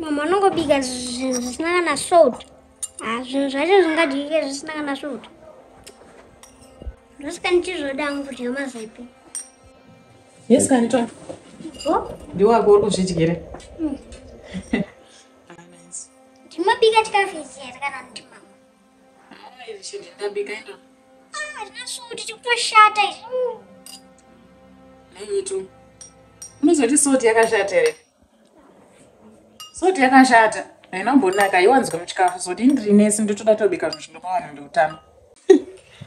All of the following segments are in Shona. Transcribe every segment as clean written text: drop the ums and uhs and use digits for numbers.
Mama anongobika zvinhu zvisina kana salt. Ah, zvinhu zvacho zvingadyike zvisina kana salt. Ndosaka ndichizoda hangu kudya mazepe. Yes, kani Tom. Oh, Ndiwako uri kuzvidyira. Ah, nice. ndinobika chikafu ichi here kana kuti mama? Ah, ichi ndabika ndo. Ah, hazvina salt, chikutoshata ichi. Naiwe tu. Unozoti salt yakashata here? Salt yakashata. Haina kumbonaka, haiwanzwe muchikafu. Salt indiri nesi ndotoda tobika zvinhu zvinopa vanhu ndeutano.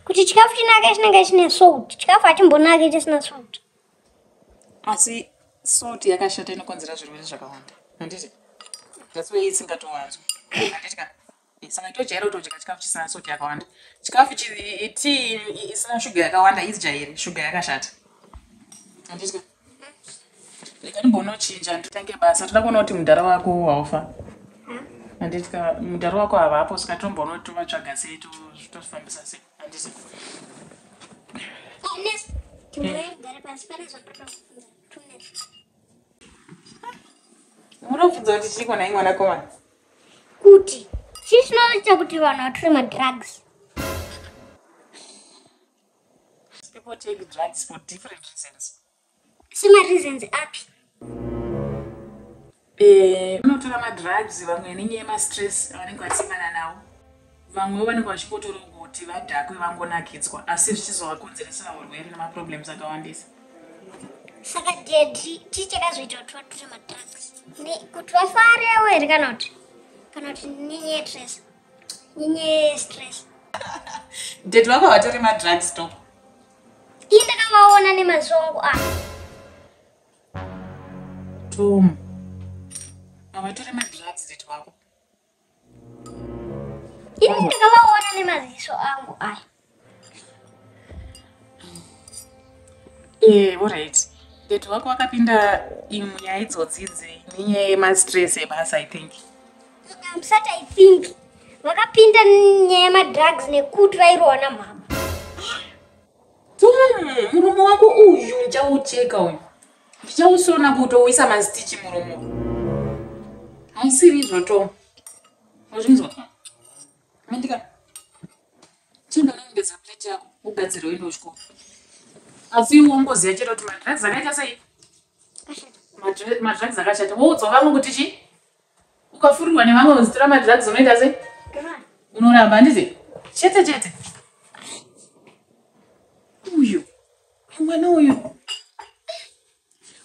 Kuti chikafu chinake chinenge chine salt. Chikafu hachimbonaki chisina salt. Asi salt yakashata inokonzera zvirwere zvakawanda. Handiti? That's why isingatowanzwi. Handiti ka? Saka tojaira kutodya chikafu chisina salt yakawanda. Chikafu tea isina shuga yakawanda izijaire, shuga yakashata. Handiti ka? Rega ndimbonochinja nditange basa. Toda kuona kuti mudhara wako haufa. Handiti ka? Mudhara wako havapo saka tomboona kuti tovatsvaga sei tozvifambisa sei. Handiti? Ah, nurse, timboyagara pasi pane zvandoda kubvunza. 2 minutes. Munobvunza kuti chii kona mwanakomana? Kuti chii chinoita kuti vanhu vatore madrugs? People take drugs for different reasons. Semareasons api? Vanotora madrugs vamwe nenyaya yemastress avanenge vachisangana nawo. Vamwewo vanenge vachingotora kuti vadhakwe vangonakidzwa asi zvichizovakonzeresera urwere nemaproblems akawandisa. Saka daddy, chii chakazoita kuti vatore madrugs? Kuti vafarewo here kana kuti nenyaya yestress? Nenyaya yestress. Daddy vako havatori madrugs to. Ii, ndakavaona nemaziso angu aya. Tom. Havatori madrugs daddy vako. Ini ndakavaona nemaziso angu aya. Alright. Daddy vako vakapinda munyaya idzodzi idzi nenyaya yemastress ebasa, I think. Musati "I think". Vakapinda nyaya yemadrugs nekuti vairohwa namama. Tom, muromo wako uyu ndichaucheka uyu. Ndichausona kutouisa mastitch muromo. Haisiri izvo Tom. Wazvinzwa? Mandika. Chienda unoendesa plate yako ugadzire uende kuchikoro. Asi iwe ungoziva chete kuti madrugs akaita sei? Madrugs akashata. Woudzwa vamwe kuti chi? Ukafurirwa nevamwe uzitora madrugs unoita sei? Unoramba handiti? Chete chete. Uyu. Mwana uyu.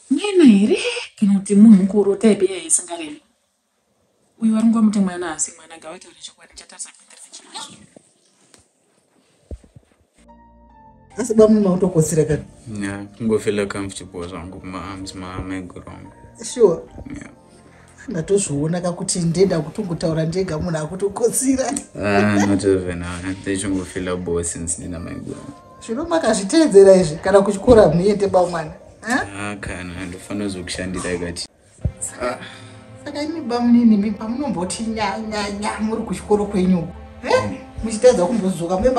Mwana here? Kana kuti munhu mukuru type iyayi isingaremi. Uyu vari kungomuti mwana asi mwana ngavataure chokwadi ndichatarisa kuita Asi bamwe mautokotsira kani? Yeah, kungofeela comfortable zvangu mumaarms maamaiguru vangu. Sure? Yeah. Ndatozviona kakuti ndenda kutongotaura ndega munhu akutokotsira. Ah, not even ndechingofeela bo since ndina maiguru. Zvino makazviteedzera izvi kana kuchikora muende bamwana? Ah, kana ndofanira zokushandira ikati. Saka imi bamunini mi pamunomboti nyanyanya muri kuchikoro kwenyu uko, eh? Muchitadza kumbodzoka mune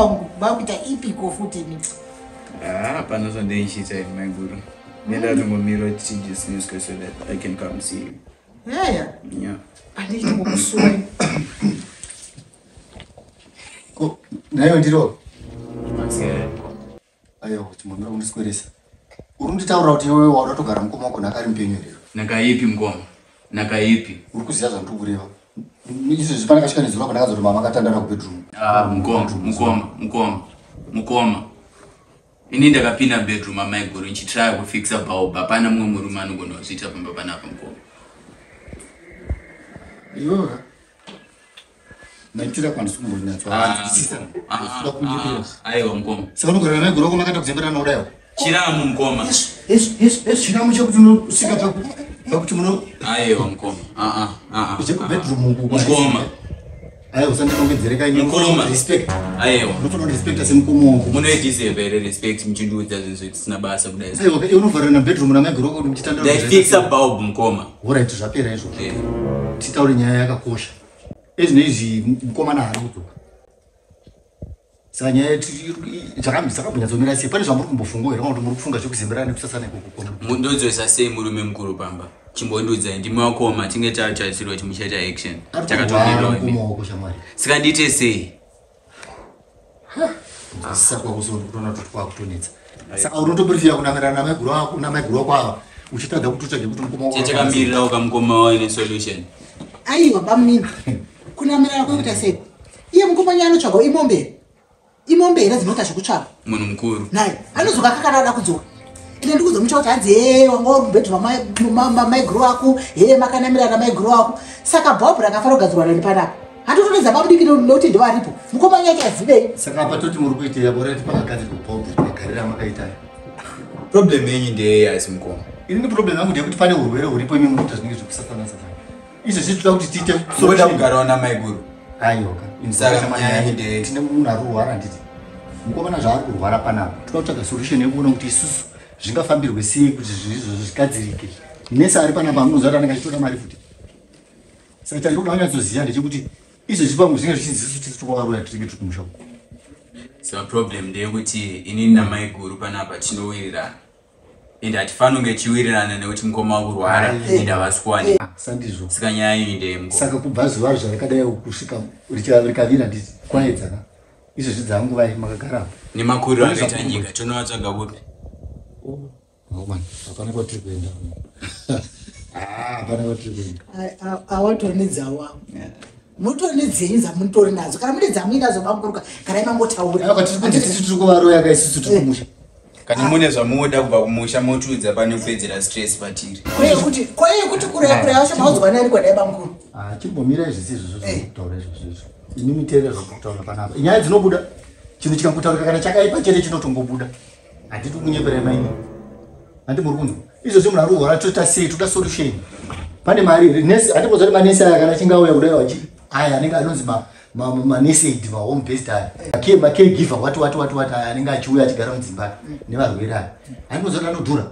makuita ipiko futi imi? Ah, pana zvandaichiita ini maiguru. Ndenda tongomira kuti tidismisswe so that I can come see you. Yaya. Yeah. Pandichitongokusuwai. Ko, naiwe ndiro? Aiwa, kuti munhu uri kundisweresa. Uri kunditaurira kuti iwewe wauda kutogara mukoma wako nhaka ari mupenyu here? Nhaka ipi mukoma? Nhaka ipi? Uri kuziva zvandiri kureva. Izvezvi pane kasvika nezuro apa ndakazoti mama akatandara kubedroom. Ah, mukoma, mukoma, mukoma, mukoma. Ini ndakapinda bedroom amaiguru ndichitraya kufixa bulb. Hapana mumwe murume anogona kuzviita pamba panapa mukoma. Iwewe ka? Maitira kwandisi kumbonyatsoanzwisisa. Usida kunyepera. Aiwa mukoma. Saka unogara namaiguru wako makaita kuzemberana kudaiwo? Chiramu mukoma. Yes, chiramu chekuti unosvika pakuti muno Aiwa mukoma. Ah ah ah. kuje kubedroom uku. Mukoma. Aiwa, usandinongedzere ini. Mukoma. Respect. Aiwa. Unofanira kurespecta semukoma wangu. Munoideserve here respect muchindiudza zvinhu zvisina basa kudai? Aiwa, iwe unovharira na bedroom namaiguru wako kuti muchitandara. Ndaifixa bulb mukoma. Alright, zvapera izvozvo. Eh. Titaure nyaya yakakosha. Ezvino izvi mukomana haari kudzoka. Saka nyaya yetu zvakambonyatsomira sei? Pane zvamuri kumbofunga here kana kuti muri kufunga zvekuzemberana nekusasana ikoko? Ndodzosa sei murume mukuru pamba? Chimbondiudzai, ndimi wakoma tinge tatarisirwa kuti muchaita action. Ari kurwara Takatomirirawo imi. mukoma wako shamwari. Saka ndiite sei? Saka kuzoona kuti kwakutonetsa. Saka unotoprefera kunamirana namaiguru ako namaiguru ako ava uchitadza kuti utsvage kuti mukoma wako. Takamirirawo kamukoma waine solution. Aiwa bamunini, kunamirana kwekuita sei? Iye mukomanya anotsvaga imombe here? Imombe here dzinoita zvekutsvaga? Munhu mukuru. Naye anodzoka kakana ada kudzoka. Ine ndikuzomucha kuti hanzi hee wanga uri mubhedhuru mamaiguru ako, hee makanamirana maiguru ako. Saka bhaubhu rakafanira kugadzirwa nani panapa? Hatotonedza babudiki nokuti ndovaripo. Mukomanya acho azivei. Saka apa toti muri kuitei apo rati pakagadzirwa bhaubhu magariro amakaita. Problem yenyu ndeyei asi mukoma? Inini problem yangu ndeyekuti pane urwere huripo imi munoita zvinenge zvekusasana sasana. Izvezvi toda kuti tiite Munoda kugarawo namaiguru? Aiwa. Saka nyaya yenyu ndeyei? Tine munhu ari kurwara handiti. Mukomana zvaari kurwara panapa. Toda kutsvaga solution yekuona kuti isusu zvingafambirwe sei kuti zvinhu izvozvo zvigadzirike. Nesi ari panapa munoziva kuti anenge achitora mari futi. Saka chandinoda kunyatsoziva ndechekuti izvezvi pamwe zvinenge zvichinzi isusu tiri kuvaroya tinenge tiri kumusha uko. Saka problem ndeyekuti inini namaiguru panapa tinowirirana. Ende hatifani kunge tichiwirirana nekuti mukoma wakurwara ende havasi kuwanikwa. Sandizvo. Saka nyaya yenyu ndeye mukoma. Saka kubva zuva zvarakadai kusvika rikavira nditi kwaedza ka. Izvezvi dzanguva makagara apa. Nemakuriro akaita nyika tonovatsvaga kupi? Vakomana, hapana kwatiri kuenda. Hapana kwatiri kuenda. Awatonedzawo avo. Mutori dzenyu dzamutori nadzo. Kana mune dzamuinadzo bamukuruka, garai mangotaura. Aiwa, tiri kunzi tisu tiri kuvaroya ka isusu tiri kumusha. Kana mune zvamunoda kubva kumusha motiudza pane kupedzera stress patiri. Kweye kuti kuroya kuroya wacho maudzwa nani kwadai bamukuru? Chimbomirai zvese izvozvo zvokutaura izvozvo izvo. Imi miteerera zvokutaura panapa. Nyaya dzinobuda. Chinhu chikangotaurika kana chakaipa chete chinotongobuda. Handiti kunyeperai maini. Handi muri kunzwa. Izvozvi munhu ari kurwara toita sei? Toda solution. Pane mari here? Nesi handimboziva kuti manesi aya kana achinge auya kudai vachi aya anenge anonzi manesi aid mahome based aya. Macaregiver wati wati wati wati aya anenge achiuya achigara mudzimba nevarwere aya. Handimboziva kuti anodhura.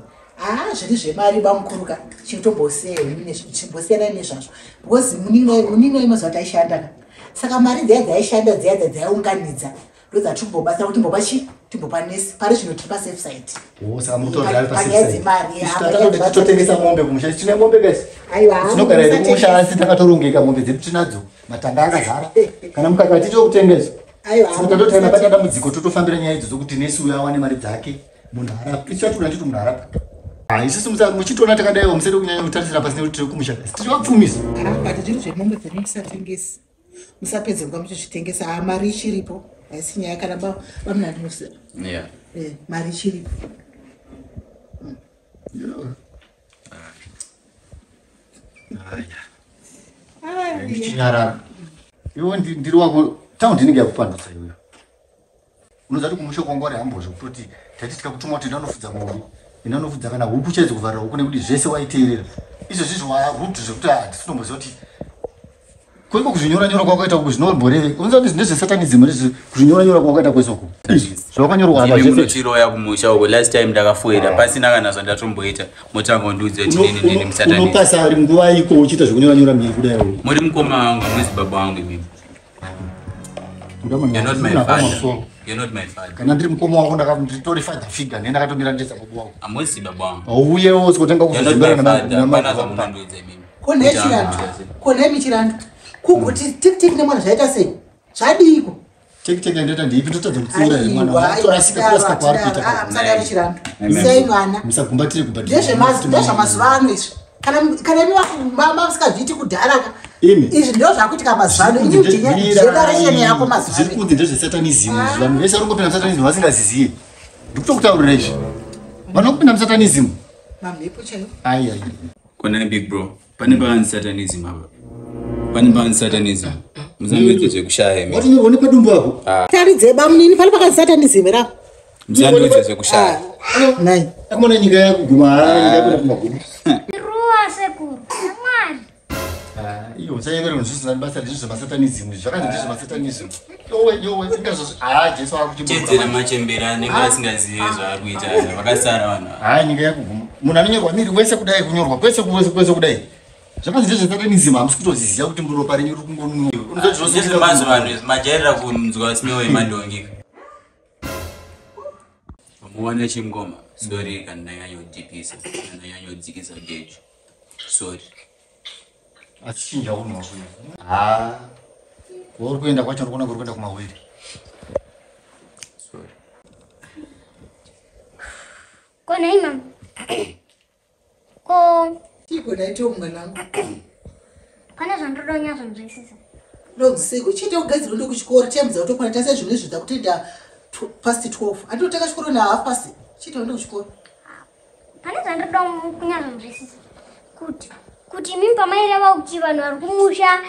Zviri zvemari bamukuru ka. Chitombosiyana nezvazvo. Because munini waimazuva kuti aishanda ka. Saka mari dziya dzaishanda dziya dzaiunganidza. Ndodzatimbobasa kuti timbopa chi? Timbopa nesi. Pari zvino tiri pasafe side. Saka mukutora ari pasafe Panyaya side. dzemari, Isu panyaya takatoti dzemari. totengesa mombe kumusha. Tine mombe guys. Aiwa, Tinogara hedu kumusha musatengesa. asi takatorongeka mombe dzedu tinadzo. Matanga akazara. Kana mukaka titokutengesa. Aiwa, Saka tatoti kana paita dambudziko totofambira nyaya idzodzo kuti nesi uyo awane mari dzake. Munhu arapwe. Isu tatoona titi munhu arapwe. Isusu muchitiona takadaiwo musade kunyanya kutarisira pasi nekuti tiri kumusha. Tiri vapfumisi. But zviri zvemombe dzedu musatengesi. Musapedze nguva muchizvitengesa. Mari ichiripo. Haisi nyaya kana bamunandimusa. Mari ichiripo. Ndichinyarara. Iwe ndiri wako taundi inenge yakupandutsa iwewe. Unoziva kuti kumusha kwangu wari hambozvo kutoti tati tikakutuma kuti enda unofudza mombe, enda unofudza kana huku chaidzo kuvharira huku nekuti zvese waiteerera. Izvozvi izvo warudhi zvekuti hatisi kutomboziva kuti kuiko kuzvinyora-nyora kwakaita uku zvinomboreve. Unoziva kuti ndezvesatanism izvi kuzvinyora-nyora kwakaita kwese uku. Izvi zvawakanyorwa apa Ndimi zvese. munotiroya kumusha uko. Last time ndakafuwira pasina kana zvandatomboita. Motanga kundiudza kuti nini ndini musatanist. Unopasa ari nguva iko uchiita zvekunyora-nyora miri kudai uyu. Muri mukoma wangu, hamuzi baba wangu imimi. You're not my father. You're not my father. Kana ndiri mukoma wako nditori father figure, ndiye ndakatomira ndedza baba wako. Hamuzi baba wangu. Auyewo usikotenga You're not my kuzozimbana father. nama. Hapana zvamunondiudza imimi. Kone chirandu. Kone michirandu. Kugoti tik tik nemwana zvaita sei? Zvadiko? Tik tik yandoita ndeipi ndotadza kutsiura here mwana wangu? Torasika kurasika kwaari kuita Aiwa, musadaro chirandu. Sei mwana. Musagumbatire gumbatire. Ndezvemazuva ano izvi. Kana imi mama musikazviiti kudhara ka. Imi. Izvi ndizvo zvakuitika mazuva ano. Ini generation yako mazuva Zviri ano. kunzi ndezvesatanism izvi. Vanhu vese vari kungopinda musatanism vasingaziziye. Ndikutokutaurira izvi. Vanhu vakupinda musatanism. Mamhepo chaiwo. Ai ai. Kona big bro. Pane pakanzi satanism apa. Pane pakanzi satanism. Musandiudze zvekushaya imi. Watinyorwa nepadumbu apo. Taridze bamunini pane pakanzi satanism here apa? Musandiudze zvekushaya. Nai. Akomana nyika yakuguma, nyika yapinda kumagumo. Ruwa sekuru. Mwari. Iyo usanyengera kuti zvisina basa ndizvo zvemasatanism izvi. Zvakanzi ndizvo zvemasatanism. Yowe yowe ingazvo Jesu akuchibura. Chedzera machembere anenge asingazive zvaari kuita. Vakasara vanhu ava. Nyika yakuguma. Munhu anonyorwa miri wese kudai kunyorwa kwese kwese kwese kudai. Zvakanzi ndezvesatanism hamusi kutoziziva kuti ropa renyu riri kungonunwa. Unoziva kuti zvose Ndezvemazuva ano izvi majairira kunzwa smell yemadhongi. Muone chingoma. Sorry kana ndanyanyodhipisa, kana ndanyanyodzikisa geji. Sorry. Asi chinja unhu wako. Ha. Kwauri kuenda kwacho ndikuona kuri kuenda kumawere. Sorry. Ko nhai mama. Ko Chiko ndaito mwanangu. Pane zvandoda kunyatsonzwisisa. Ndodziseko chete kugadzira ndo kuchikoro time dzakutokwana tase zvinhu izvi dzakutoenda past 12. Andotanga chikoro na half past. Chete ndo kuchikoro. Pane zvandoda kunyatsonzwisisa. Kuti imimi pamaireva kuti vanhu vari kumusha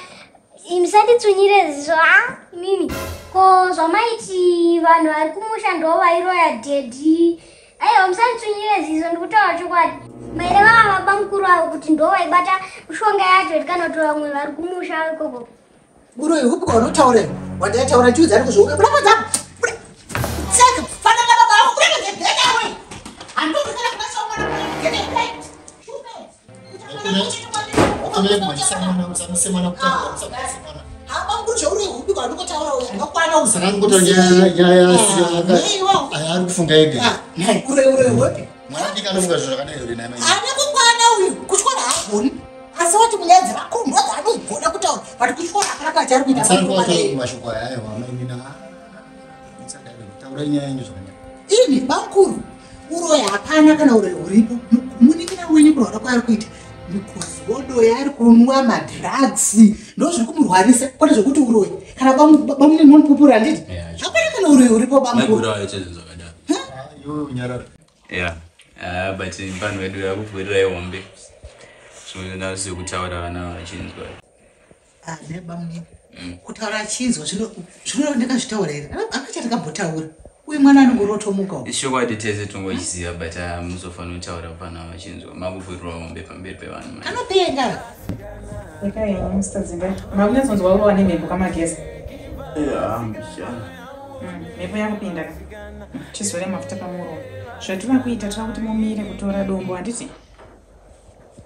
musanditsunyire ziso a imimi. Ko zvamaiti vanhu vari kumusha ndo vairoya dhedhi. Aiwa musanditsunyire ziso ndikutaura chokwadi. Maireva baba mukuru avo kuti ndo vaibata mishonga yacho kana kuti vamwe vari kumusha ikoko. Uroyi hupi kwaunotaura wandaitaura ndiudza ari kuzviona. Buda panze apo. Buda. Tseka fanana baba vako buda panze get away. Handidi kana kubasa mwana get away. Saka ngotaura nyaya aya ari kufunga ega. Uroyi hupi? Mwana diki anofunga zvinhu zvakadai here nhai mai? Haana kukwana uyu. Kuchikoro haagoni. Asi wati munyaya dzevakuru ndodzaanogona kutaura. But kuchikoro hapana kana chaari kuita. Musari kuwataura mashoko aya aiwa mai Nina. Musadaro. Taurai nyaya yenyu zvakanaka. Ini bamukuru uroyi hapana kana uroyi huripo. Munin'ina wenyu kurwara kwaari kuita mikuzodo yaari kunwa madrugs ndozviri kumurwarisa kwete zvekuti uroyi. Kana bamunini wanopupura handiti? Hapana kana uroyi huripo bamukuru. Maiguru acho zvinhu zvakadaro. Iwe unyarara. Yeah. But vanhu vedu vakuvhurirai hombe. Zvinoda sekutaura vana vachinzwa. Ne bamunini. Kutaura achinzwa zvino ndingazvitaura here? Hapana chatingambotaura. Uyu mwana anongorotomuka uyu. Chokwadi tese tongochiziva but muzofanira kutaura vana vachinzwa. Makuvhurirwa hombe pamberi pevanhu. Anopenga. Rekai henyu Mr. Dzingai. Makunyatsonzwa urova nemhepo kamageza. Yeah, mbichana. Mhepo yakupinda ka. Chizore mafuta pamuromo. Zvatiri kuita tiri kuti mumire kutora dombo handiti?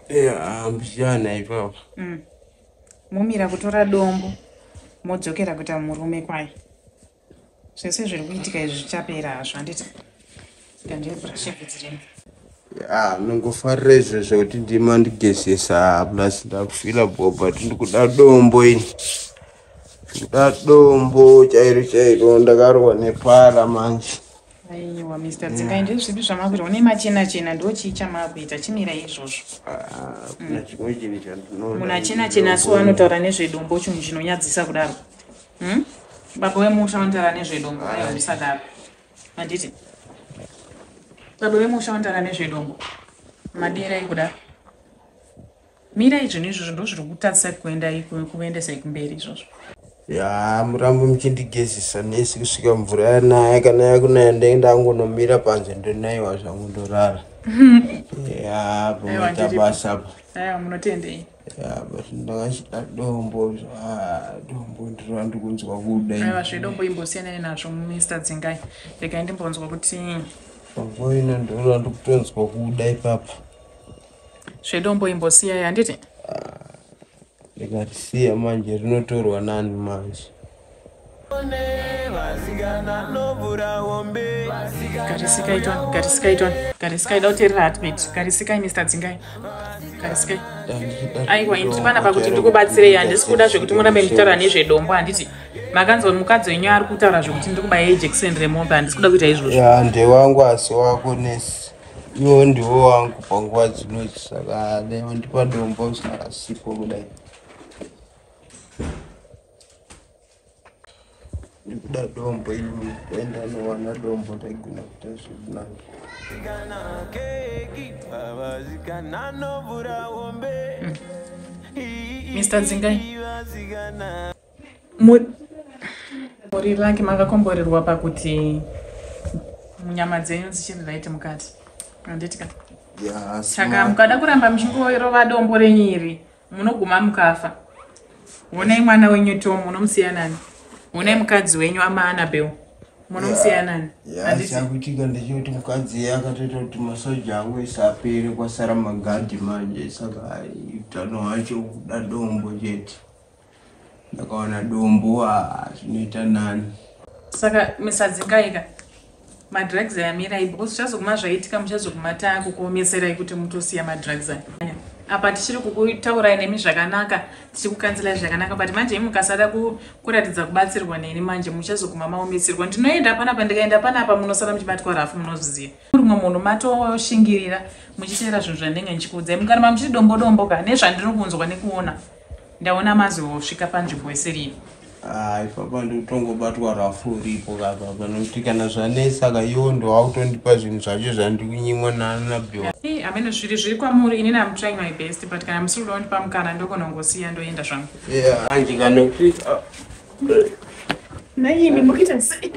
Yeah, mbichana ipapo. Mumira kutora dombo modzokera kuita murume kwayo. Zvese zviri kuitika izvi zvichapera hazvo handiti? Ngandibhurashe bvudzi renyu. Ya, ndinongofarira izvozvo kuti ndima ndigezesa plus ndakufila bho but ndikuda dombo ini. Ndikuda dombo chairo chairo ndakarohwa nepara manje. Aiwa Mr. Dzingai ndezvipi zvamakuita? Une machena chena ndo chii chamakuita? Chimirai izvozvo. Kuna chimwe chinhu chandinoda. Munhu achena chena so anotaura nezvedombo chinhu chinonyadzisa kudaro. Baba wemusha vanotaura nezvedombo aiwa musadaro. Handiti? Baba wemusha vanotaura nezvedombo. Madirai kudaro. Mirai zvinhu izvozvo ndo zviri kutadzisai kuendesai kumberi izvozvo. Ya, murambo muchindigezesa nesi kusvika mvura yanaya. Kana yakunaya ndenge ndangonomira panze ndonaiwa zvangu ndorara. Ya, pamaita basa apa. Aiwa munotendei. Ya, but ndakachida dombo. Dombo ndiro randikunzwa kuda. Aiwa zvedombo imbosiyanai nazvo Mr. Dzingai. Regai ndimbonzwa kuti panguva ino ndiro randikutonzwa kuda ipapa. Zvedombo imbosiyai handiti? Ndikarisiya manje rinotorwa nani manje. Garisikai Tony, garisikai Tony, garisikai da kuteerera heartbeat. Garisikai Mr. Dzingai. Garisikai. Aiwa ini ndiri panapa kuti ndikubatsirei handisi kuda zvekuti murambe muchitaura nezvedombo handiti? Makanzwa mukadzi wenyu ari kutaura zvekuti ndikubayei jekiseni remombe handisi kuda kuita izvozvo. Ya, ndewangu asi wako nesi. Iwo ndiwo wangu panguva dzinodzi saka dai wandipa dombo asipo kudai. Ndikuda dombo ini ndaenda nowana dombo ndaigona kuita zvekunaka. Mr. Dzingai. Muri laki makakomborerwa pakuti munyama dzenyu dzichiri right mukati. Handiti ka? Saka mukada kuramba muchingorova dombo renyu iri munoguma mukafa. Honai mwana wenyu Tom munomusiya nani? Honai mukadzi wenyu ama Annabel munomusiya nani? Chakuitika ndechekuti mukadzi iye akatoita kuti masoja angu ese apere kwasara magadhi manje saka utano hwacho kuda dombo chete. Ndakawana dombo zvinoita nani. Saka Mr. Dzingai ka madrugs aya mirai because zvichazoguma zvaitika muchazoguma taakukuomeserai kuti mutosiya madrugs aya. Apa tichiri kukutaurai nemi zvakanaka, tichikukanzirai zvakanaka, but manje imi mukasada kuratidza kubatsirwa neni manje muchazoguma maomesirwa. Ndinoenda panapa, ndikaenda panapa munosara muchibatwa rafu, munozviziva. Rumwe munhu matoshingirira muchiteera zvinhu zvandinenge ndichikuudzai. Mukaramba muchiti dombo dombo ka nezvandiri kunzwa nekuona. Ndaona mazosvika panzvimbo isiri iyo. Ah, ipapa ndikutongobatwa rafu uripo kapapa nokuti kana zvanetsa ka iwo ndowakutondipa zvinhu zvacho zvandikunyimwa naanabhiwa. Hameno zviri kwamuri, inini am trying my best, but kana musiri kuda kundipa mukana ndogona kungosiya ndoenda zvangu. Yeah, manje kana kuti Naimi mukuita sei?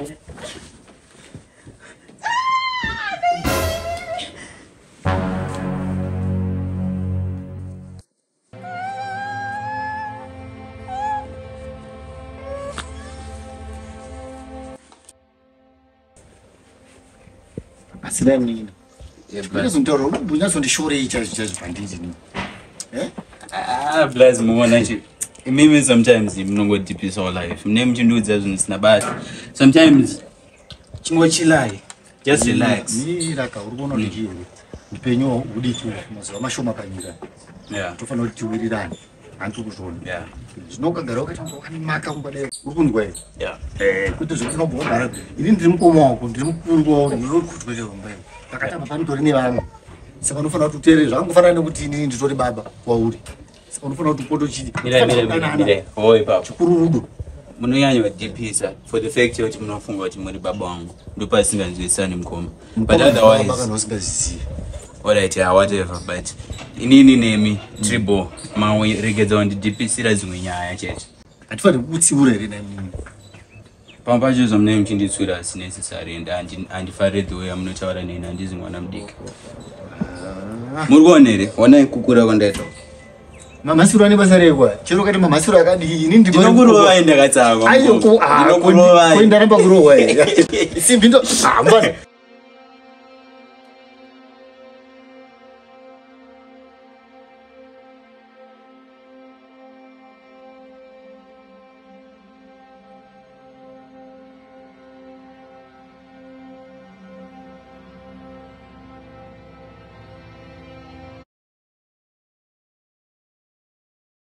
Asi dai munini. Ndinozotaura unyatsondishorei chaizvo chaizvo pandiri inini. Eh? Ah, blaz muona chi. Imimi sometimes munongodipisa all life. Mune muchindiudza zvinhu zvisina basa. Sometimes chingochilai. Just relax. Miraka uri kuona kuti chii? Upenyu hudiki mazuva mashoma panyika. Yeah. Tofanira kuti tiwirirane. Handiri kuzviona. Yeah. Zvino ukagara wakaita kunge wakanaka kumba dai. Uri kunzwa here? Yeah. Kwete zvekuti unobva wagara. Ini ndiri mukoma wako, ndiri mukuru wako, ndinokudzwa chero mumba imo. Pakati apa panotori nevamwe. Saka unofanira kuti uteerere zvakangofanana nekuti inini nditori baba kwauri. Saka unofanira kuti upote uchiti. Mira, mira, mira, mira. Hoi baba. Chikuru rudo. Munonyanya kudipisa for the fact yekuti munofunga kuti muri baba wangu. Ndopasinganzwisisani mukoma. But Mukoma otherwise baba kana usingazvizivi. Alright, yeah, whatever, but inini nemi tribo maregedza kundidipisira dzimwe nyaya chete. Hatifaniri kukutsiura here nai munini? Pamwe pacho zvamunenge muchinditsura asi necessary and handifarire the way yamunotaura neni, handizi mwana mudiki. Muri kuona here? Onai kukura kwandaita. Mamasiro ane basa rekwa. Chero kati mamasiro akadii ini ndinokurovai ndakatsakwa. Ayo ko ndinokurovai. Ko ndaramba kurohwa here? Simbi ndo. Ah, mbana.